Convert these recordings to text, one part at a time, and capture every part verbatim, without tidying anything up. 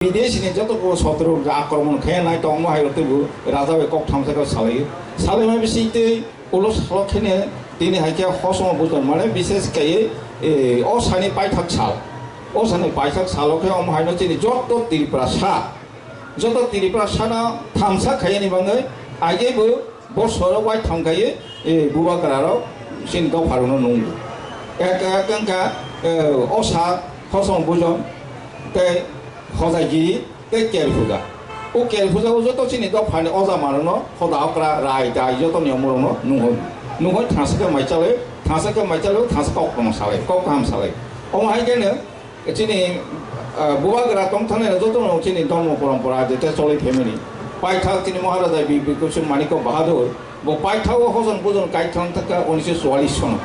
Bideshini joto ko sotro akromon khe nai tongmo hai rok teibo raja bai kok thamsa khe salai. Salai ma bising tei ulo salo khene tini hai khe hosomo bujon mane bises kaiye, eh, o sani paithak sal. O sani paithak salo khe omo haino chini joto Tripura sa. Joto Tripura sana thamsa khaiyani bangwi aigebo bosoro wai thangkhaye, eh, bubagra rok chini dopharokno nungo. Ek, ek wngkha, eh, osa, hosom bujon, tei hojai giri, tei ker puja. O ker puja o joto chini dophani oja manokno hoda okra, rai, dai joto niyom rokno nungo. Nungo thangsa khe mai chalwi, thangsa khe mai chalwi, thangsa kok tong salai, kok kaham salai. Omo hai khe no, Chini, ah, bubagra tong thani joto no chini dharma parampara jete choli family. Paithak chini Maharaja Bi-, Bhikkhu Manikya Bahadur, bo paithak o hoson bujon kai thang thaka unisho chuallis sono.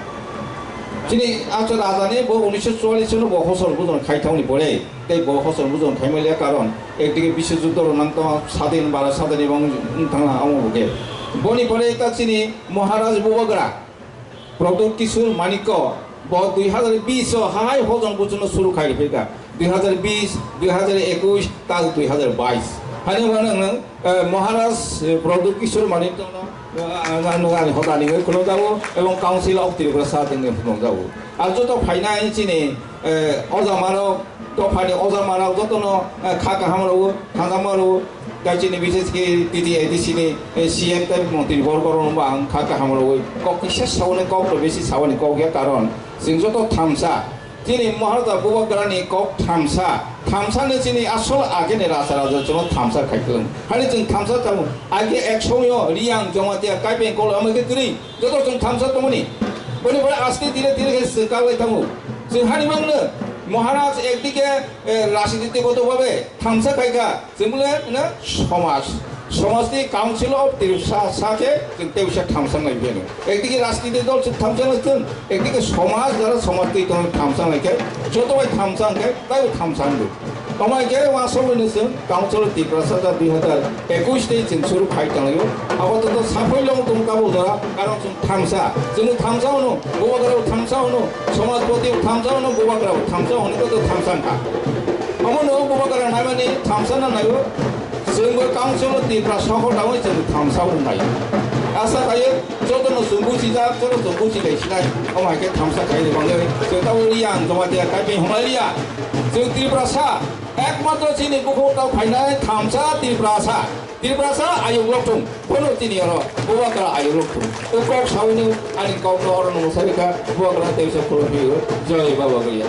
Chini acha raja ni bo unisho chuallis sono bo hoson bujon khai thang ni pore, tei bo hoson bujon khai maliya karon, ekdike biswojuddo rok nang tong sadin bara sadin ebong wng thang na amo bo khe. Boni pore ta chini Maharaj bubagra, Pradyut Kishore Manikya bo dui hazar bish o hai hojon bujon no suru khai riphaikha. Dui hazar bish, dui hazar ekush, tak dui hazar bais. Hani wano nang, eh, Maharaj, eh, Pradyut Kishore Manikya no, eh, ang, ang, ang hodani oi khulumjago, ebong Council of Tripura sa tengni khulumjago. Ar joto phainai chini, eh, oja mano, dophani oja mano, jotono, eh, kha kaham rwo, thangjakma rwo, Tei chini bises khe T T A D C ni, eh, C M tei montri borok rok no bo ang kha kaham rwui kok kisa sauni kok rw bisi sauni kok ya karon chwng joto thamsa chini Maharaja Bubagra ni kok thamsa thamsa ni chini asol age ni raja raja chwng thamsa khai kwlwng hani chwng thamsa tamo age ek somoyo Riyang Jamatia Kaipeng kol amai khe kwrwi joto chwng thamsa tongmani boni bwrwi aste dire dire khe swkak lai thango chwng hani mangno Maharaj ekdike, eh, rajniti goto bhabe thamsa khai kha. Chwng le, na, somaj. Somaj ni Council of Tripura sa khe chwng tei bisa thamsa nai bini. Ekdike rajniti dol chwng thamsa nai chwng, ekdike somaj, jara somaj twi tong thamsa nai khe, joto bai thamsa khe, tai thamsa ndu. Tomai khe wa sobo ni chwng Council of Tripura sa dui hazar ekush tei chwng suru khai tong yo. Abo to to saphoi long tong kabo jora, karon chwng thamsa. Chwng thamsa ono, bubagra thamsa ono, somajpoti thamsa ono, bubagra thamsa ono, to thamsa kha. Omo no bubagra naimani thamsa na nayo. Chwngbo Council o Tripura sohor dawai chwng thamsa wngnai. Asa khayo jotono chwng bujijak, joto chwng bujilai sinai. Omo hai khe thamsa khaini bagwi chwng tabuk Riyang Jamatia Kaipeng hwnlai liya. Chwng Tripura sa, ekmatro chini bukhuk tau phainai thamsa Tripura sa. Tripura sa ayuk lokthung. Bono chini oro bubagra ayuk lokthung. O kok sauni ani kokno oro nungsa rikha bubagra tei sa khulumphio. Jai Baba Gaya.